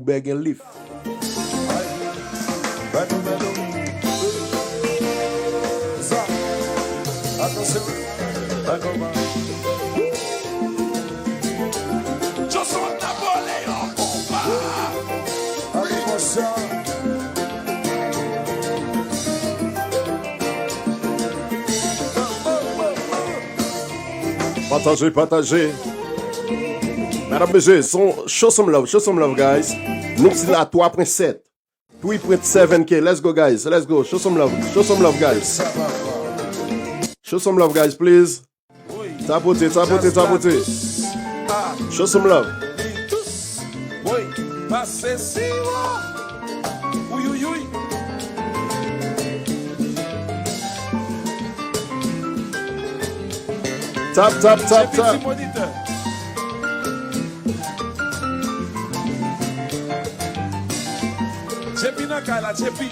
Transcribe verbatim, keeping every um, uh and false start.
Bè gen lif. Sa. Atansyon. Dakò, man. Johnson Napoleon, konpa. Atansyon. Pataje, pataje. Medam, mesye, son, show some love, show some love, guys. Nipsey la twa pwen sèt. Three point seven K. Let's go, guys. Let's go. Show some love. Show some love, guys. Show some love, guys, please. Tapote, tapote, tapote. Show some love. Boy, pase siwo. Wi, wi, wi. Tap, tap, tap, tap. J P ti monitè. J P nan kay la, J P.